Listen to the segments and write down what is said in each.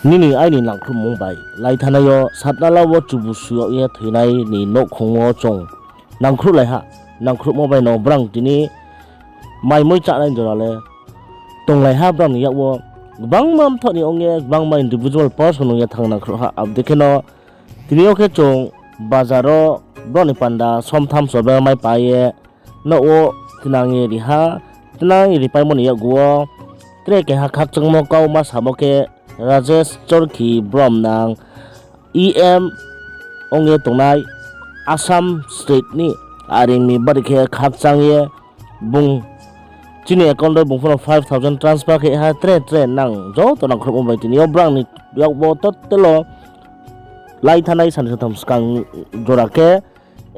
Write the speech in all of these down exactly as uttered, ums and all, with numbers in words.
Nini aini nangkhruhmung bai laithanai yo Satnala wo chubu sui yag ye thoinai ni nouhkhong wo chung nangkhruhlai ha. Nangkhruhmo bai no brang tini maimoi chánai jora le tonglai ha brang ni yak wo. Gbangma mthoh ni ong ye, gbangma individual person ong ye thanng nangkhruh ha. Abo dei khe no tini yo khe chung bazar wo brao ni panda somtham sobe mai pa ye nouh wo tinang ye ri ha. Tinang ye ripaimo ni yakgu wo tre keha khakchangmo kau ma samo khe Rajesh Chorkhi Bromnang E M ong ye tongnai Assam state ni, are ong mi bari khe khakchang ye bung chini account wo bung pho no five thousand transfer khe ha. Tre tre nang joto nangkhruhmo bai tini yo brang ni yak wo total wo laithanai sani satham skang jora khe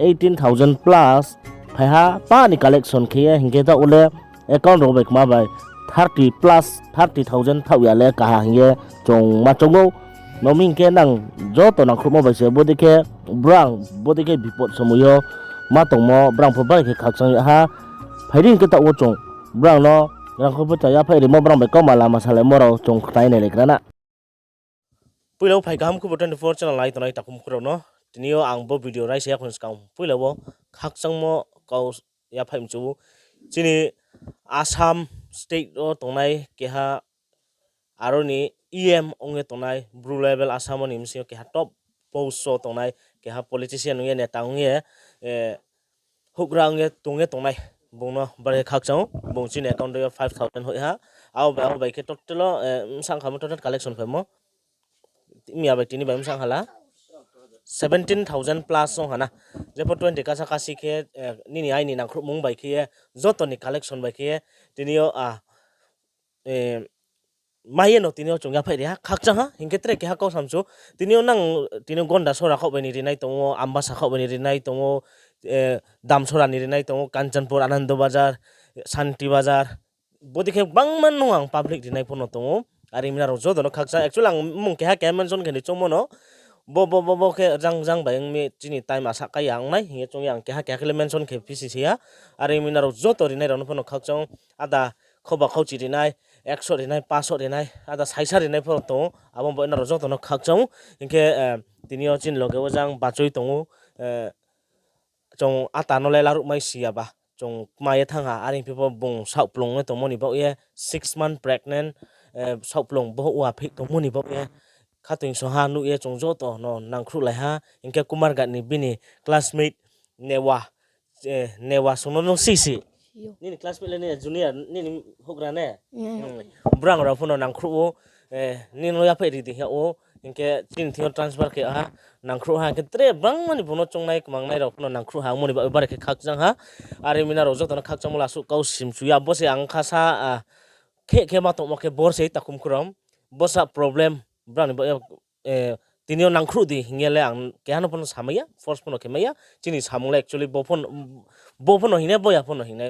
eighteen thousand plus phai ha, pa ni collection khe ye, hing khe taoh wo le account rao bai kma bai thirty plus, thirty thousand thaoh ya le kaha hing ye chung ma choung ou. Nang mi hing khe nang joto nangkhruhmo bai se bodei khe brang bodei khe bipot somoi yo ma tongmo brang pho bari khe khakchang yag ha. Phai di hing khe taoh wo chung brang no rangkho pho cha yaphaih rimo brang bai kauma lama salaimo rao chung khnai nailai gra na. Poila wo phai kaham khubo twenty four channel nai tongnai takhu mkhu rao no. Tini yo ang bo video raisa yakho ni skang poila wo khakchangmo kau yaphaih mchu ou. Chini Assam state wo tongnai keha aro ni E M ong ye tongnai, Bru level Assam wo ni bsing yo keha top post wo tongnai, keha politician ong ye, neta ong ye, houhgra ong ye tong ye tongnai, bung no bari khe khakchang ou. Bung chini account yo five thousand hoih ha. Abo bai, abo bai khe total wo, bsang khamo total collection phaimo miya bai tini bai bsang hala seventeen thousand plus ong ha na. Jepho twenty kasa kasi khe, nini aini nangkhruhmung bai khe ye, joto ni collection bai khe ye, tini yo, mai ye no tini yo chung yaphaih ri ha, khakchang ha, hing khe tre keha kau samchu. Tini yo nang, tini yo Gonda sora khaoh bai ni rinai tong ou, Ambasa khaoh bai ni rinai tong ou, Damsora ni rinai tong ou, Kanchanpur, Anando Bazar, Santi Bazar, bodei khe gbangma nung ang public rinai pho no tong ou. Are ong mi nrao joto no khakchang, actually ang mmung keha keha mention khe ni choungmo no, bo, bo, bo, bo khe jang jang bai ong mi chini time asa kai ya ong nai hing ye choung ye ang keha keha khe le mention khe phisi se ya. Are ong mi nrao joto rinai rao no pho no khakchang, ada khoba khauchi rinai, ekso rinai, paso rinai, ada saisa rinai pho no tong ou, abo bai nrao joto no khakchang ou. Hing khe, tini yo chini loge wo jang bachoi tong ou, chung ata no le laruhmai si ya ba, chung kma ye thanng ha, are ong phi pho bung saohkplung ye tongmo ni baoh ye, six month pregnant, saohkplung bohouh wa pheih tongmo ni baoh ye, khatungsung ha nuh ye chung joto no nangkhruhlai ha. Hing khe Kumarghat ni bini classmate Newa, Newa sung no nung si si. Nini classmate le nini junior, nini houhgra ne? Brang rao pho no nangkhruh ou, nini no yaphaih ri di hing yag ou, hing khe chini thing yo transfer khe ha, nangkhruh ha, hing khe tre bangma ni bung no choungnai kmangnai rao pho no nangkhruh ha, ongmo ni baoh bari khe khakchang ha. Are ong mi nrao joto no khakchangmo lasuh kau simchu ya, bo se ang kha sa, khe khe ma tongmo khe bor se takhu mkhu rao, bo sa problem, brang ni baoh ye, tini yo nangkhruh di hing ye le ang keha no pho no samai ya, force pho no khe mai ya, chini samung le actually bo pho no hing nai, bo ya pho no hing nai.